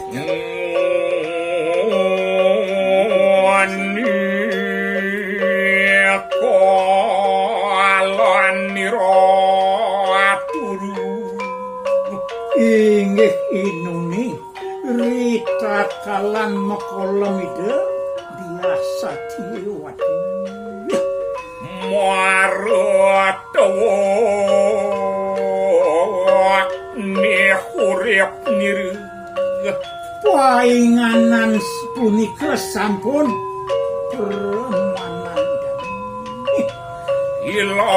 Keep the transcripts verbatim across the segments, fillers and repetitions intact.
Nyuwun kalonira turu. Inggih inuni, ritatkalan makolem Ida Diah Satyawati. Maratawa ni urip nira. Painganan punika sampun pramanan. Ilang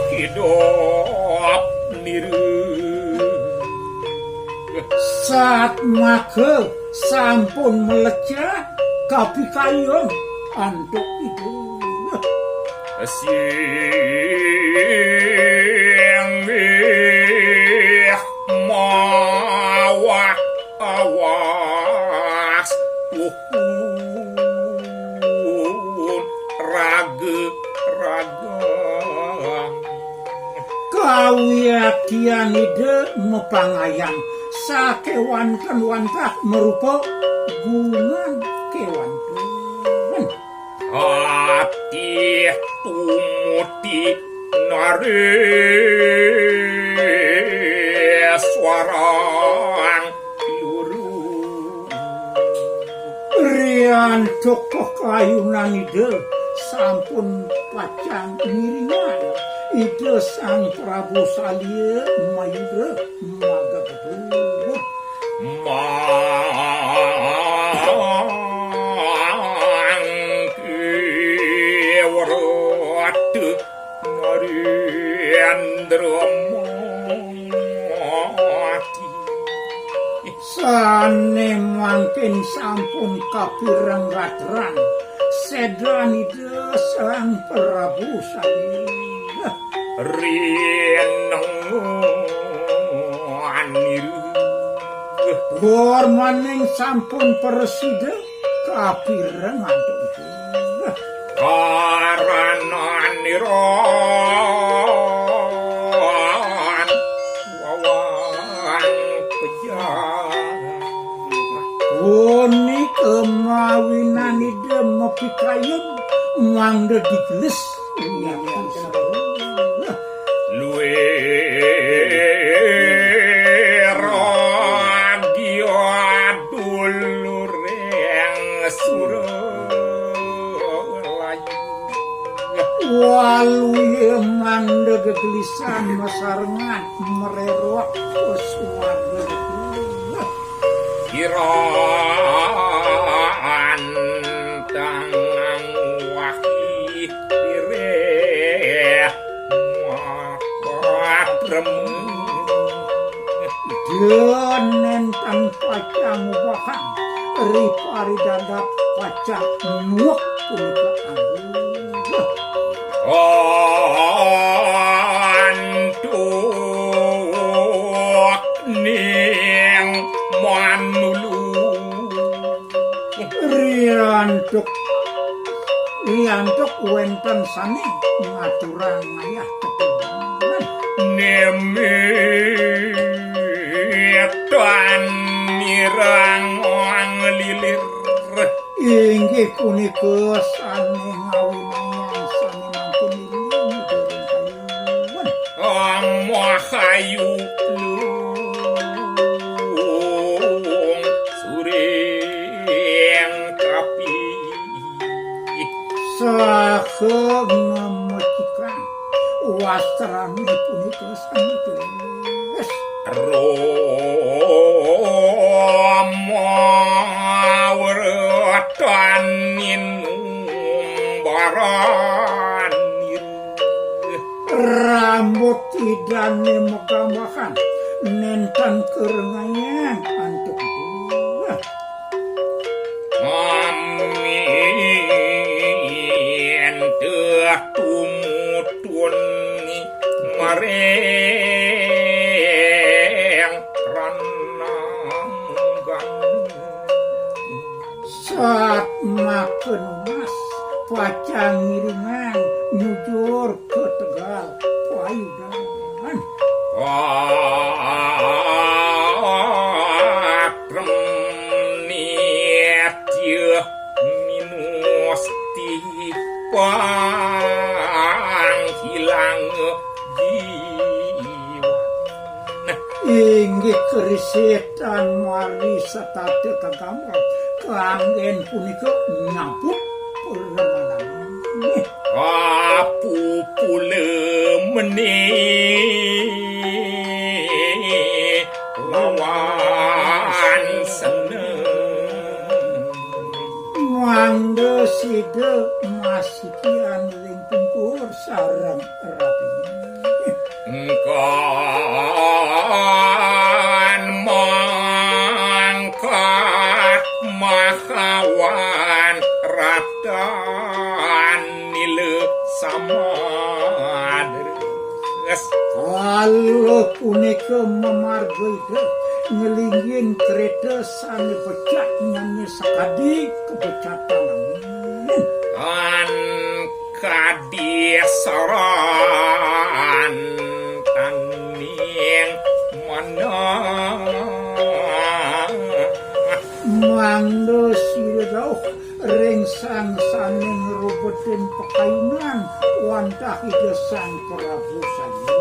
hidup nira. Satmaka sampun mlecet kapikayun antuk Ida. Sing mawak awas tuhun raga ragang. Kawiyatian Ida mapangayam sakewanten wantah marupa gungan kewanten. Ati tumuti nareswarang luru. Riantuk kakayunan Ida sampun pacang ngiringan Ida Sang Prabu Salya Mayura magagedut. Mangke wrata Narendra Mati. Sane mangkin sampun kapireng ratran sedan Ida Sang Prabu Salya. Rinengan niru. Warmaning sampun presida kapireng antuk Ida. Karananira wawang pejah. Punika mawinan Ida mapikayun mangda digelis. Luwih ragia duluring Suralayu. Waluya mangda gegelisan masarengan marerok swarga. Kirantang wahi pireh mapatrem. Denen tan pacang ubahang ri paridadat pacang nuwek punika anggur. Antuk ning manulu. Riantuk, riantuk wenten sane ngaturang ayah tetunan. Nemitan nirang lilir. Inggih punika sane ngawinayang sane mangkin lili dereng kayuan. Amahayu lung suring tapi. Saha ngamecikan wastrane punika sane tulis. Rama wertanin baranir. Rambut idane megambahan nenten kerengayang antuk Ida. Amin teh tumutun mareng rananggan. Satmaka nunas pacang ngiringan nyujur ka tegal payudan. Inggih kerisetan mari setata kagamel. Kanggen punika nyamput permanan. Apupula meni lawan seneng. Mangda sida masikian ring pungkur sareng rabi. Engkan mangkat mahawan ratan nila samadres. Kala punika mamarga Ida nglinggihin kreta sane becat nyane sakadi kebecatan angin. Tan kadi saran taning manah. Mangda sira rauh ring sang sane ngrubedin pakayunan wantah Ida Sang Prabu Sandi.